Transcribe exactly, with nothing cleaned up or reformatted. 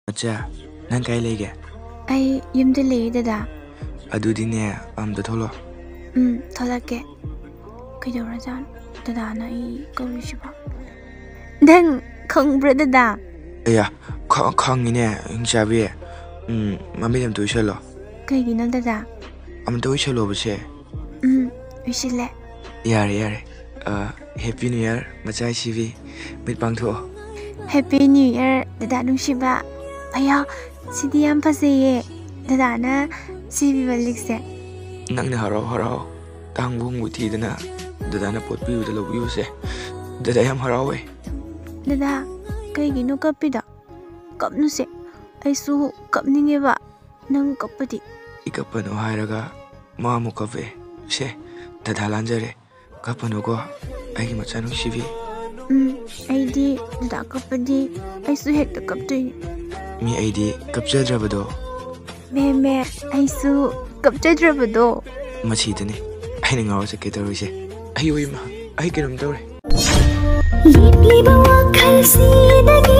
ꯃꯆꯥ, ꯅꯪ ꯀꯥꯏ ꯂꯩꯒꯦ? ꯑꯩ ꯌꯨꯝꯗ ꯂꯩꯌꯦ, ꯗꯗꯥ꯫ ꯑꯗꯨꯗꯤꯅꯦ, ꯑꯝꯇ ꯊꯣꯛꯂꯛꯑꯣ꯫ ꯎꯝ, ꯊꯣꯛꯂꯛꯀꯦ꯫ ꯀꯩꯗꯧꯔꯖꯥꯠꯅꯣ? ꯗꯗꯥꯅ ꯑꯩ ꯀꯧꯔꯤꯁꯤꯕꯣ? ꯅꯪ ꯈꯪꯕ꯭ꯔꯥ, ꯗꯗꯥ? ꯑꯌꯥ, ꯈ-, ꯈꯪꯉꯤꯅꯦ, ꯍꯤꯡꯆꯥꯕꯤ꯫ ꯎꯝ, ꯃꯃꯤꯠ ꯑꯝꯇ ꯎꯏꯁꯜꯂꯣ꯫ ꯀꯩꯒꯤꯅꯣ, ꯗꯗꯥ? ꯑꯝꯇ ꯎꯏꯁꯜꯂꯣꯕꯁꯦ꯫ ꯎꯝ, ꯎꯏꯁꯤꯜꯂꯦ꯫ ꯌꯥꯔꯦ, ꯌꯥꯔꯦ꯫ ꯑ, Happy New Year, ꯃꯆꯥ ꯁꯤꯕꯤ꯫ ꯃꯤꯠ ꯄꯥꯡꯊꯣꯛꯑꯣ꯫ Happy New Year, ꯗꯗꯥ ꯅꯨꯡꯁꯤꯕ꯫ ꯑꯌꯥ, ꯁꯤꯗꯤ ꯌꯥꯝ ꯐꯖꯩꯌꯦ꯫ ꯗꯗꯥꯅ ꯁꯤꯕꯤꯕ ꯂꯤꯛꯁꯦ꯫ ꯅꯪꯅ ꯍꯔꯥꯎ ꯍꯔꯥꯎ ꯇꯥꯡꯕ ꯍꯣꯡꯕ ꯊꯤꯗꯅ ꯗꯗꯥꯅ ꯄꯣꯠ ꯄꯤꯕꯗ ꯂꯧꯕꯤꯕꯁꯦ꯫ ꯗꯗꯥ ꯌꯥꯝ ꯍꯔꯥꯎꯋꯦ꯫ ꯗꯗꯥ, ꯀꯩꯒꯤꯅꯣ ꯀꯞꯄꯤꯗꯣ? ꯀꯞꯅꯨꯁꯦ꯫ ꯑꯩꯁꯨ ꯀꯞꯅꯤꯡꯉꯦꯕ, ꯅꯪ ꯀꯞꯄꯗꯤ꯫ ꯑꯩ ꯀꯞꯄꯅꯣ ꯍꯥꯏꯔꯒ ꯃꯥ ꯑꯃꯨꯛ ꯀꯞꯄꯦ꯫ ꯁꯦ, ꯗꯗꯥ ꯂꯥꯟꯖꯔꯦ꯫ ꯀꯞꯄꯅꯨꯀꯣ, ꯑꯩꯒꯤ ꯃꯆꯥ ꯅꯨꯡꯁꯤꯕꯤ꯫ ꯎꯝ, ꯑꯩꯗꯤ ꯗꯗꯥ ꯀꯞꯄꯗꯤ ꯑꯩꯁꯨ ꯍꯦꯛꯇ ꯀꯞꯇꯣꯏꯅꯦ꯫ ꯃꯤ ꯑꯩꯗꯤ ꯀꯞꯆꯗ꯭ꯔꯕꯗꯣ꯫ ꯃꯦ, ꯃꯦ, ꯑꯩꯁꯨ ꯀꯞꯆꯗ꯭ꯔꯕꯗꯣ꯫ ꯃꯁꯤꯗꯅꯤ ꯑꯩꯅ ꯉꯥꯎꯔ ꯆꯠꯀꯦ ꯇꯧꯔꯤꯁꯦ꯫ ꯑꯩ, ꯑꯣꯏꯃ, ꯑꯩ ꯀꯩꯅꯣꯝ ꯇꯧꯔꯦ꯫ ꯌꯦꯛꯂꯤꯕ ꯋꯥꯈꯜꯁꯤꯗꯒꯤ